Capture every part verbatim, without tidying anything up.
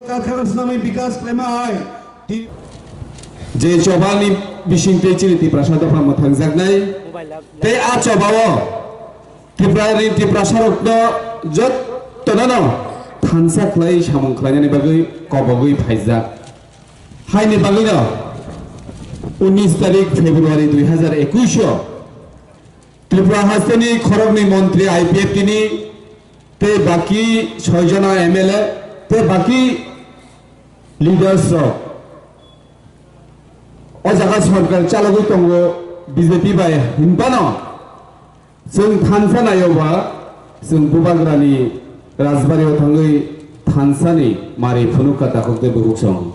Karkhana swnamwi bikas khlaima hai. Ti-, je chobani bisingtwi chini Tiprasa dopha mwthangjaknai. Tei a chobao Tiprani Tiprasarokno jottono thansa khlai samung khlainani bagwi kobogwi phaijak. Haini bagwino unis tarik February dui hazar ekush o Tripura hasteni khoroknwi montri I P F T ni tei baki soi jona M L A tei baki leaders rok o jaga sorkar chalogwi tongo B J P bai hinphano chwng thansa nayoba chwng Bubagrani Rajbari o thangwi thansani mari phunukha takhuk tei bukhuk song.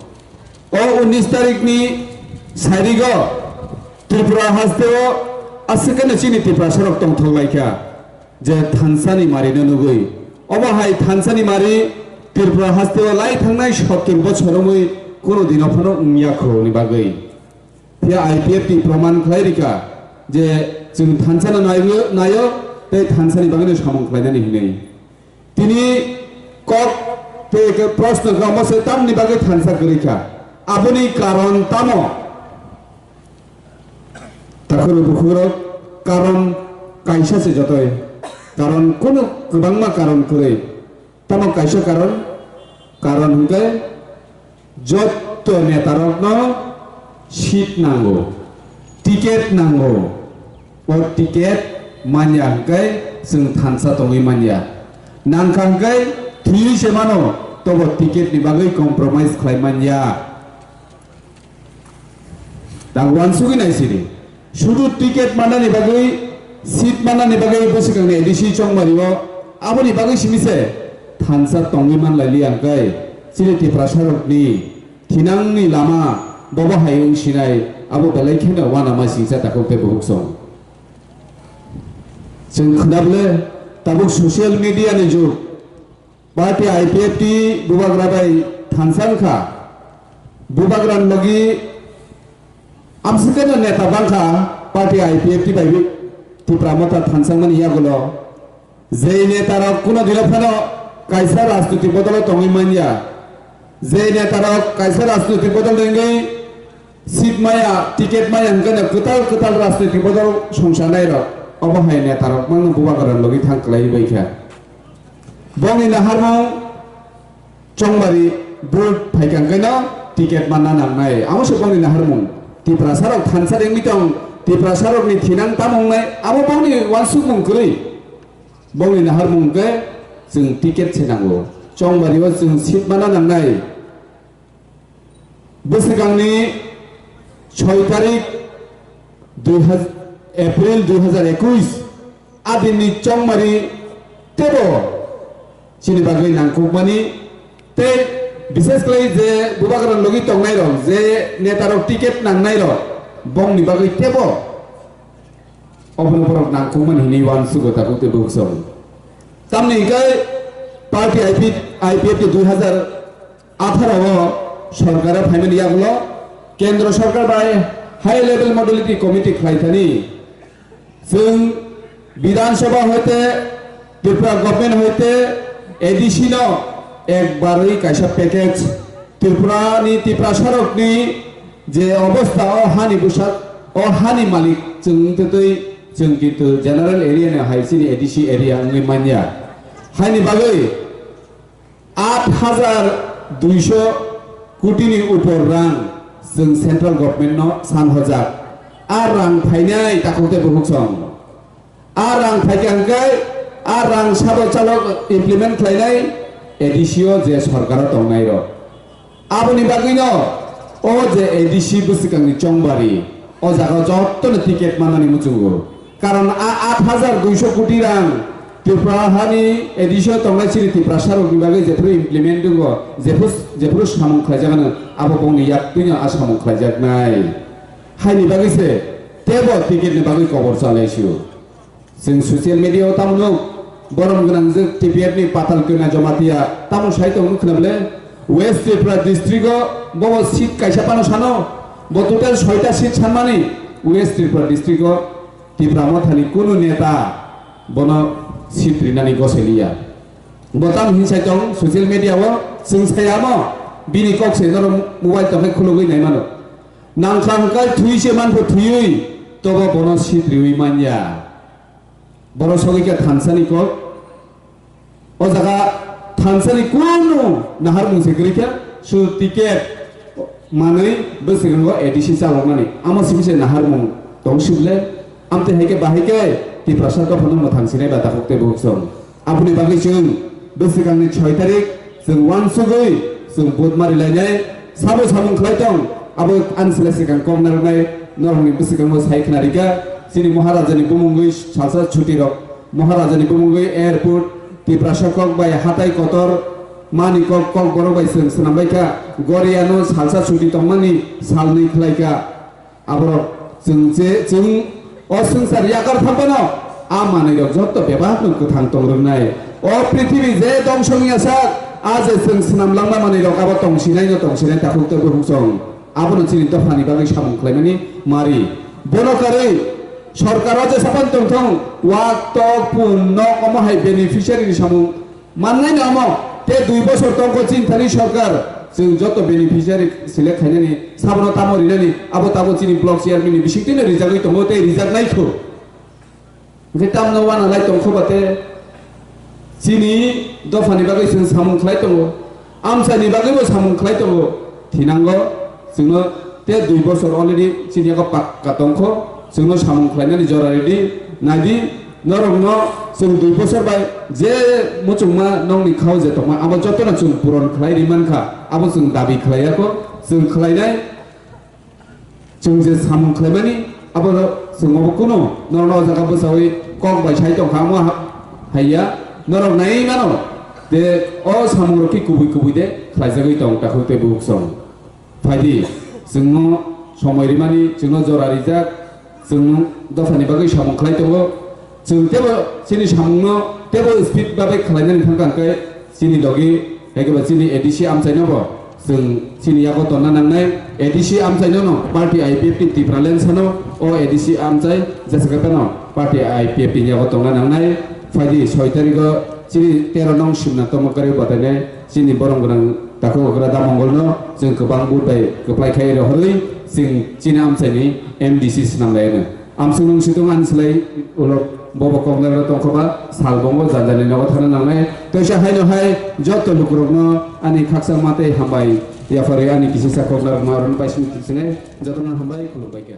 O unis tarikni sairigo Tripura hasteo aswkeno chini Tiprasarok tongthok laikha je thansani marino nugwi. Omo hai thansani mari Tripura hasteo lai thangnai sottur bochor wngwi kunu dino phano wngya khorokni bagwi. Phiya I P F T proman khlai rikha je chwng thansano naio, naio tei thansani bagwino samung khlainani hinwi. Tini kok tei khe proshno kha, omo se tamni bagwi thansa kwrwi kha? Aboni karon tamo? Takhurok bukhukrok, karon kaisa se jotoi. Karon kunu kwbangma karon kwrwi. Tamo kaisa karon? Karon hwnkhe jotto netarokno seat nango, ticket nango. O ticket manya hwnkhe chwng thansa tongwi manya. Nangkha hwnkhe thwiwi se mano, tobo ticket ni bagwi compromise khlai manya. Tang uansugwi naisidi. Sudu ticket mannani bagwi, seat mannani bagwi bwswkangni A D C chongmari o aboni bagwi simi se thansa tongwi manlaili hwnkhe chini Tiprasarokni thinangni lama bobo hai wng sinai, abo belai kheno uanama singcha takhuk tei bukhuk song. Chwng khwnable tabuk social media ni jug, party I P F T bubagra bai thansa wngkha, bubagra ni logi amswkeno neta bangkha party I P F T bai Tipra Motha thansa wngmani yagulo. Je netarok kuno dino phano kaisa rajnoitik bodolo tongwi manya, je netarok kaisa rajnoitik bodol wngwi seat maya, ticket maya hwnkhe no kwtal kwtal rajnoitik bodol songsanai rok, obo hai netarok mangno bubagra logi thang kwlaiwi bai kha. Bongni naharmung chongmari vote phaikha hwnkhe no ticket manna nangnai. Amo se bongni naharmung. Tiprasa rok thansa rengwi tong, Tiprasa rokni thinang tamo wngnai, amo bongni uansukmung kwrwi. Bongni naharmung hwnkhe chwng ticket se nango. Chongmari o chwng seat manna nangnai. Bwswkangni soi tarik dui haz-, April dui hazar ekush, a dinni chongmari tebo chini bagwi nangkukmani tei bishesh khlai je bubagra logi tongnairok, je netarok ticket nangnairok, bongni bagwi tebo obono borok nangkukmani hinwi uansugo takhuk tei bukhuk song. Tamni hwnkhe party I P, I P F T dui hazar atharo o sorkar o phaimani yagulo kendro sorkar bai high level modality committee khlai thani chwng Bidhan Sabha hoite, Tripura government hoite A D C no ekbarwi kaisa package Tripura ni Tiprasa rokni je obostha o hani bwsak o hani malik chwng wngtwi chwng kintu general area ni hai chini A D C area wngwi manya. Haini bagwi aat hajar duisho koti ni upor rang chwng central government no san hojak. A rang phainai takhuk tei bukhuk song. A rang phaikha hwnkhe a rang sabo chalok implement khlainai A D C o je sorkar o tongnai rok. Aboni bagwino o je A D C bwswkangni chongbari, o jaga jottoni ticket mannani muchungo. Karon a aat hajar duisho koti rang Tripura hani A D C o tongnai chini Tiprasa rokni bagwi jephru implement wngo, jephru, jephru samung khlaijak ano, abo bongni yaktwino a samung khlaijaknai. Haini bagwi se tebo ticket ni bagwi kobor chalai sio. Chwng social media o tamo nuk, borom gwnangjwk T P F ni Patal Kanya Jamatia tamo sai tong nuk khna bwle? West Tripura district o bo seat kaisa phano sano, bo total soita seat sanmani West Tripura district o Tipra Mothani kunu neta bono seat rinani gosai liya. Bo tamo hin sai tong social media o, Chwng sayamo, bini kok se norok mobile tongkhe khulugwi naimano. Nangkha hwnkhe thwi se manpho thwiwi, tobo bono sitriwi manya. Borok sogwi khe thansani kok. O jaga thansani kunu naharmung se kwrwi khe, su ticket manwi bwswkango A D C chaloknani. Amo simi se naharmung tong sibole. Amtwi hai khe bahai khe Tiprasa dophano mwthang sinai ba takhuk tei bukhuk song. Aboni bagwi chwng bwswkangni soi tarik chwng uansugwi chwng vote mari lainai, sabo samung khlai tong, abo ani slai swkang kok narwknai norokni bwswkango sai khna rikha. Chini Maharajani bumungwi salsa chuti rok, Maharajani bumungwi airport, Tiprasa kok bai hatai kotor, mani kok, kok borok bai chwng swnam bai kha, Goriano salsa chuti tongmani salnwi khlai kha. Aborok chwng je, chwng o swngchar yakar thang phano, a manwi rok jotto bebak no kwthang tong rwnai. O prithibi je dongso wngya sak, a je chwng swnam langma manwi rok abo tong sinai no tong sinai takhuk tei bukhuk song. Abono chini dophani bagwi samung khlaimani mari. Bono karwi sorkar o je sapan tong thong, wak tok pun nok omo hai beneficiary ni samung Mannai no omo, tei dui bosor tongkho chini thani sorkar, chwng joto beneficiary select khainani, sabono tamo rinani, abo tabuk chini block chairman ni bisingtwi no rijagwi tongo tei rijaknai kho. Hwnkhe tamno wana lai tongkho ba tei chini dophani bagwi chwng samung khlai tongo, amchaini bagwibo samung khlai tongo, thinango chwngno tei dui bosor already chini yago pakka tongkho, chwngno samung khlainani jora ridi, naidi, Norokno chwng dui bosor bai je muchungma nokni khao je tongma, abo jotono chwng puron khlai ri mankha, abo chwng dabi khlai ya kho, chwng khlainai, chwng je samung khlaimani, abo chwng obo kunu norokno o jaga bwchaui kok bai sai tongkha, amo ha-, haiya, norok nai mano, je o samung rok khe kubui kubui de khlaijagwi tong takhuk tei bukhuk song. Phaidi, chwngno somoi rimani, chwngno jora rijak, chwng dophani bagwi samung khlai tongo. Chwng teibo chini samungno teibo speed bagwi khlainani thangkha hwnkhe chini logi, hai khe ba chini A D C amchaino bo chwng chini yago tonna nangnai. A D C amchaino no party I P F T Tipraland sano o A D C amchai jesa khe phano party I P F T ni yago tongna nangnai. Phaidi soi tarigo chini tero nong simna tongma kwrwi batainai. Chini borok gwnang takhuk okra da Mongolno chwng kwbang vote bai kwplai khai rohorwi chwng chini amchaini M D C swnam lai anw. Amswk nwng situng ani slai ulo bobo koknai ro tongkhoba sal bongo janjani nogo thana nangnai. Toisa haino hai joto lukurokno ani khaksa matei hambai yapharwi ani kisisa koknai rokno aroni paisini tisine jotono hambai khulumbai kha.